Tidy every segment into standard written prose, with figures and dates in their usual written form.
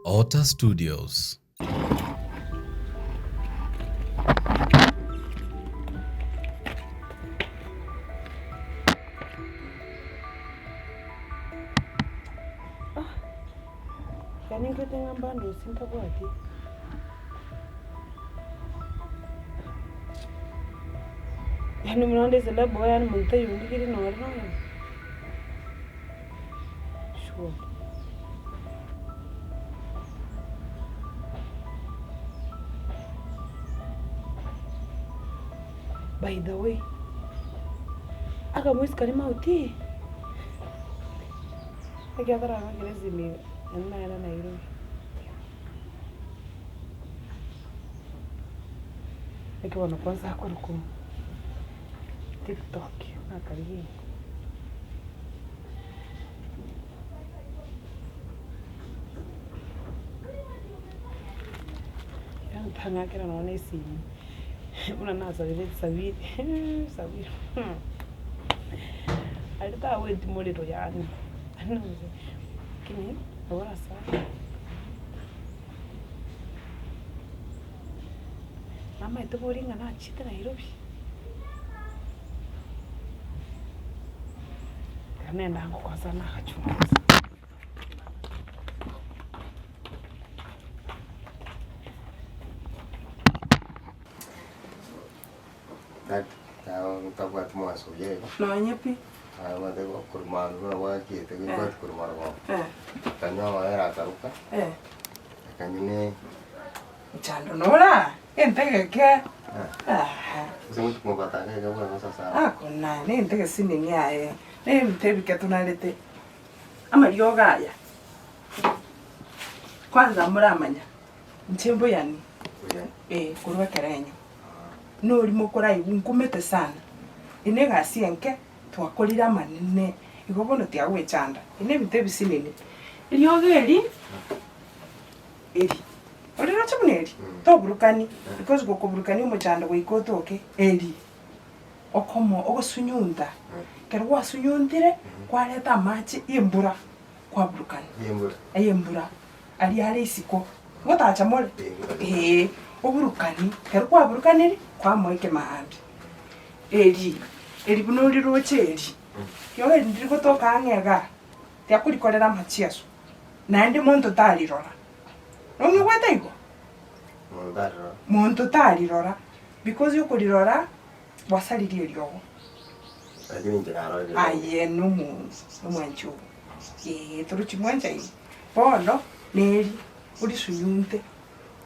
Otter Studios. Yaani nkoete ng'a mbandusi ntabwati. Yaani buna onde celeb oyo yaani monto taiyo ondigerie nore noyomo. Sure. By the way, akamoisi karia mauti, ekero atarabekera esimi iga, naende nagenda Nairobi. Eke bono kwanza akorokwa tiktok nakarigia iga. Ntang'akera nonya na esimi, buna nasabire sabiri sabiri aria tagweti morero yaani, lakini nabo orasabe. Namaete bori ng'a nachiete Nairobi, ekero nenda ngokosa nagachungusa. Tabwati mwanso buya igo. Nonye pi. Abwate korwa mambia buna bwakiete Eh. bwati korwa marogoba. Eh. Akanywa amabere akaruka, Eh. akanywa ne Mchando nora, entegeke. Ah. gose ngochi komobata iga iga buna sasa. Akona, nentege sinini aye. Nebinto ebike tonarete. Amariogo aya. Kwanza moramanya, inche mboyani. Buya. Eh, korwa ekerenyo. Norimo koraigwe nkumete sana, ine egasi enke twakorire amanene, igo bono tiagwechanda, ine ebinto ebisinini. Eriogo eri, eri, oriroche buna eri, toburukani, because gokoburukania omochando goika otoke, eri, okomo ogosunyunta, ekero gwasunyuntire, kwareta amache ya embura, kwaburukania, Embura. embura. Aria are isiko, ngotacha more? Ee, oburukani, ekero kwaburukaniri, kwamoa ekemaambia. Eri, eri buna oriroche eri, riogo eri ndiri gotoka ang'e igaa, tiakorikorera amachiaso, naende monto tarirora. Nong'igwete igo? Monto tarirora. Monto tarirora, because okorirora, gwasaririe eriogo. Lakini inche narorire. Aye nomo nomwanchi oo, ee torochi mwanchaine. Bono neri orisunyunte.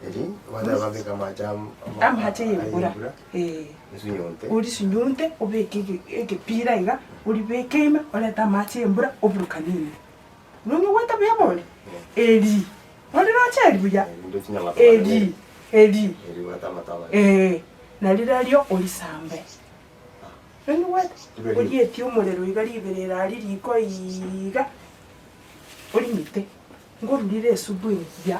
Eri bateba babeke amache am- ama- Amache y'embura ay'embura, ee. esunyunte. Orisunyunte obeke ege- egepira iga, oribeke ime, orete amache y'embura oburukanie ime. Nonyigwete buya bori? Eri, oriroche eri buya? Eri ndoche nyamato Eri, manene. eri, Eri bwate amato amanene. ee, narirorio orisambe. Nonyigwete? Ribe ri- Orietie omorero iga riberera aria riko iiga. Orimite, ngorurire esubu eria,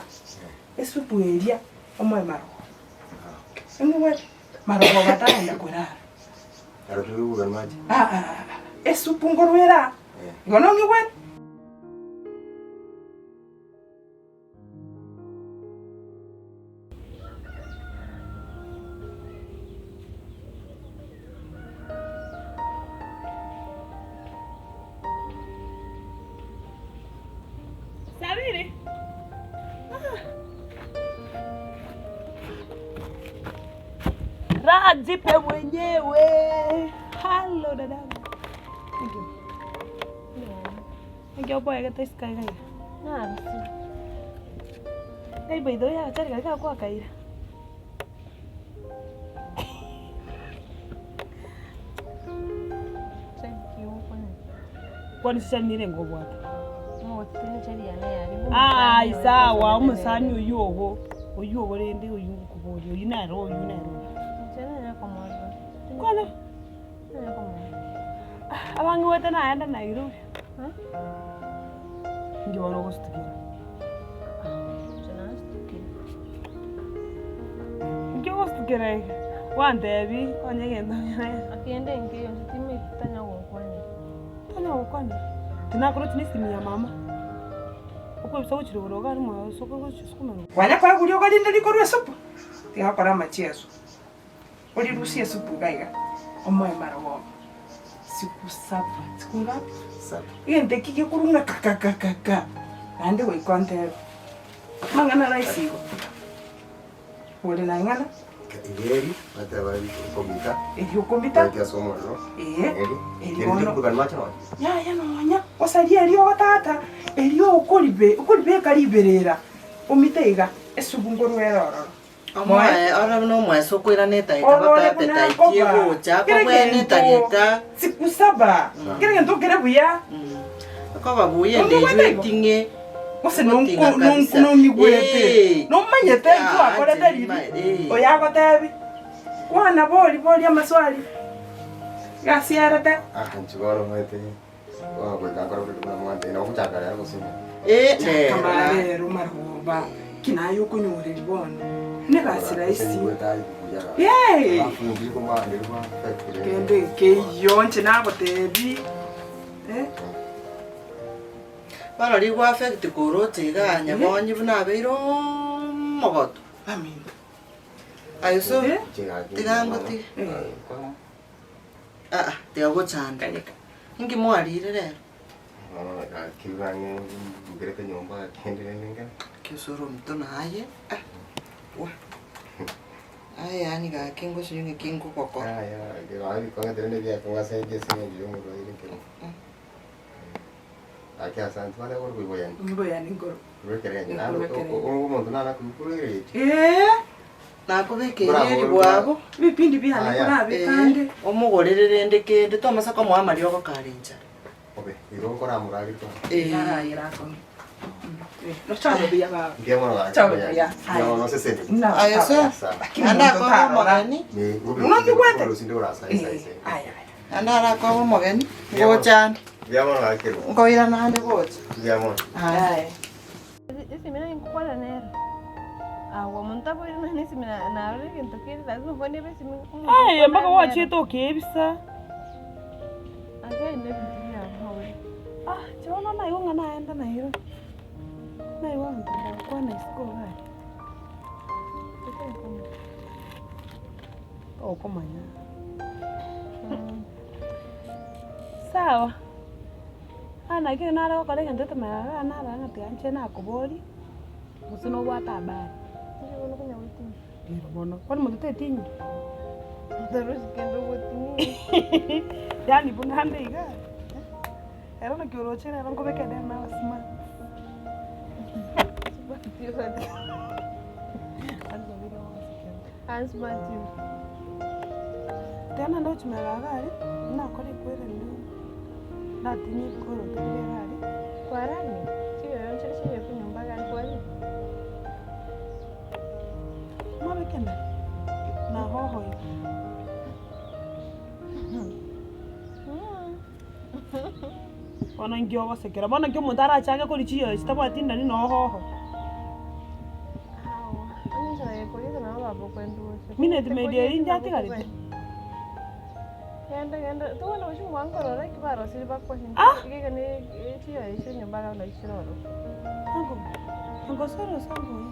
esubu eria omoe marogoba. Oigwete? Marogoba tarenda korara. Aro turi amache. Aa, esupu nkorwera aa, igo nong'igwete? Sabiri. Raha jipe mwenyewe. Halo dadangu. Thank you. Thank you boy gete isika iga iga. Ngai by the way agachari karia gakwakaira. Kwani chichari nere enga obwate? Aye sawa omosani oywo ogo, oywo ogo rende oywo ngokoboria oywo nere oywo nere oywo. Kwana. Abange goeta naenda Nairobi. Inki bono ogosutukera? Inki ogosutukera iga? Gwantebi onye egento Tanya gokwana? Tinakorochi na esimi ya mama. Okoebisa gochia igoro iga aria mwa sokoro gochia sukuma igoro. Kwanya koegwa riogo rinde rikorwa esupu, tiga gokora amachieso, orirusie esupu iga iga, omoe marogoba siku saba, siku ngapi? Saba. Egento eki gekorwa ng'a kakakakaka, naende goika ontebe, amang'ana rahisi igo, ore na ing'ana. Eri, bateba okomita. Eri okomita. Goetia ase omorero. Ee, Eri. eri Eri bono. rikuruka nimache nonya. Yaya nonya, gosaria eriogo tata, erio okoribe okoribeka riberera, omite iga, esubu nkorwa ere ororo. Omoe ore buna omweso okoirana etageka Orore baka buna appetite akoba, egocha kera akobwene egento, etageka siku saba, kera egento kere buya. Okoba buya ende Omogwete eywo igo? eting'e Gose ogoting'a nonko kabisa. nonyigwete, Ee. nomanyete Ah, intwe akorete anche ribi, nima- ee. oyo agotebi, kwana bori boria amaswali, gasiarete. Ah, inche bono omanyete, bono goika nkore korende buna mwanchete, nabo gochaka rero gose ng'a. Ee, Chaka rero. marero maroba, ki naye okonyoreri bono, negasi rahisi. Yee! Kende nkeiyo inche nagotebi, eh. Bono rigwa affect koroche igaa nyabonyi buna abeire omogotu. Aminto. Aye so Eh? tiga ngotige. Aa tiga gochanda. Kanyeka. Inki mwarire rero? Ki osoro ominto naye ah wa. Aye yaani gaki ngosinye ng'aki ngogokora. Mboyani nkoro. Ee. Nakobekeire eribwabo. Ebipindi biane nkorabeka ande. Omogorere rende kende tomasa komoa amariogo kare enchara. Ee. Aragera akong'e. Nochame buya baba. Chame buya. Aye so, naende akobe omogeni. Nonyigwete? Aya aya. Naende arakobe omogeni, ngocha ande. Nkoirana ande gocha. Aya. Esimi naye nkokwana nere, agwo omonto aboire nonye esimi na narora egento kende lazima kwane ebe esimi omonto Aye, nkokwana mpaka nere. gwachiete okeebisa. Ake aye ebinto biago. Ah, inche bono naigwa ng'a naenda Nairobi, naigwa abanto bagokwana isiko iga aria. Tokomanya. Sawa, bono naki ekero nare gokora egento gete magega iga narora ng'a tiga inche nakoboria, gose nobwate habari. Ero bono, bono monto tetinyiri? Yaani buna ande iga, ero naki oroche rero nkobeke edem na abasumati. Tena ndoche magega iga aria, nakora ekwere rinde ndatinyie ebikoroto biria iga aria. Mabeke na na hoho iga. Bono inki ogosekera, bono inki omonto arachange koria chiyoyo chitabwati ndani na ohoho. Minute maid eria inche atigarete. Ah! Ango, ango soro sango oyo.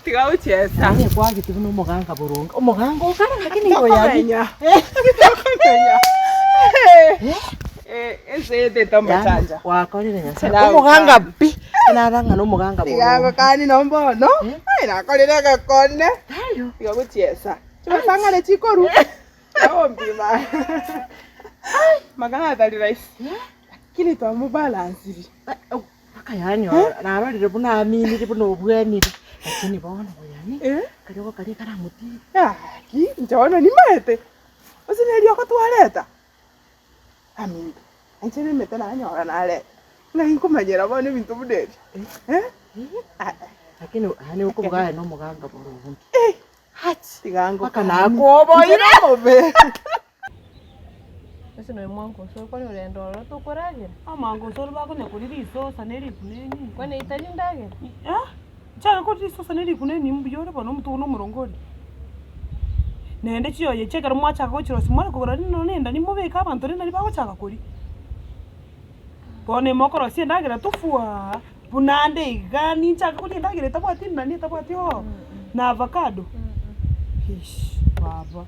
Tiga gochiesa. Onye kwagete buna omoganga boronge, omoganga okare lakini igo yaani. Tokomenya. Tokomenya. Ense etete omochancha. Gwakorire Nyasae. Omoganga pi! Nara ng'a nomoganga boronge. Tigagokani no mbono. Ai nakorire egekone. Taiyo. Tiga gochiesa. Chibasang'are chikoru. Ompima. Magana atari rahisi. Lakini twamobalansiri. Mpaka yaani narorire buna aminire buna obwenire. Lakini bono yani kariogo karia karamotiga. Gaki inche bono nimaete. Gose neriogo twareta. Aminto, inche nemete nanyora nareta. Ng'ai nkomanyera bono ebinto buna ebi? Eh? Lakini yaani okoboka aye nomoganga boronge. Hachi, tiga Mpaka nakoboire. Inche nomobe. Gose nonya mwango ase okore orende ororo tokoragera. Amango ase ore bakonya koria risosa ne rikuna enyinga. Kwani eyio tari ndagera? Ah, nchake koria risosa ne rikuna enyinga mbuya ore bono omonto ogo na omorongo oria. Naende chiyoyo echi ekero mwachaka gochirosia mware kogora rinde nonye enda nimobeke abanto rende naria bagochaka koria. Bono mokorosia endagera tofuaa, buna ande iga ninchake koria endagera etabwati nani etabwati oo, na avocado, eish baba.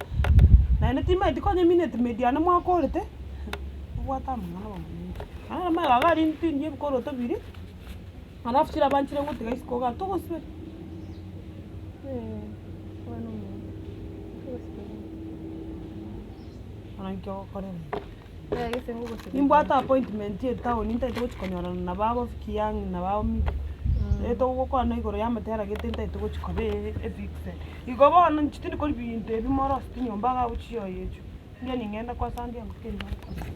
Naende timanyeti konya emineti maid yane mwakorete, mobwate amang'ana bamanyete. Naende amaiga iga aria ntindie ebikoroto biria, alafu chiraba nchire ngotiga isiko igaa togosibera. Bono nki ogokorera iga. Nimbwate appointment etown ntagete gochia konyorana na baba Vicky Young na baba Mika. Rero togokwana igoro ya amatera gete ntagete gochia koba efixed. Igo bono inche tindi kori binto ebi moroseti nyomba iga abwo chiyoyo echio. Mbuya ning'ende kwa Sunday engoko eria bakora.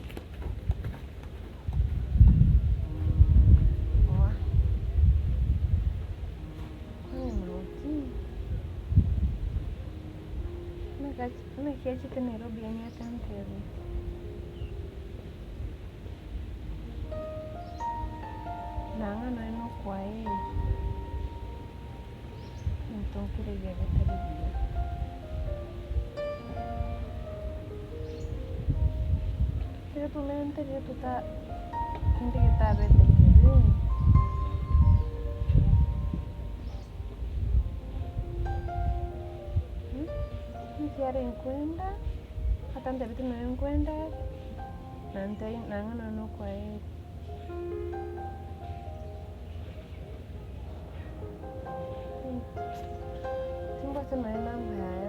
Naki achete Nairobi yaani atantebetie. Nang'a nonya na okwaheri, egento nkere ekiya getari buya. Ekero tomenterire tota kende getabete kebe. Naki are nkwenda, atantebeti nonya nkwenda are, nantebia nang'a nonya na okwaheri. Timbwate nonya enamba yaye.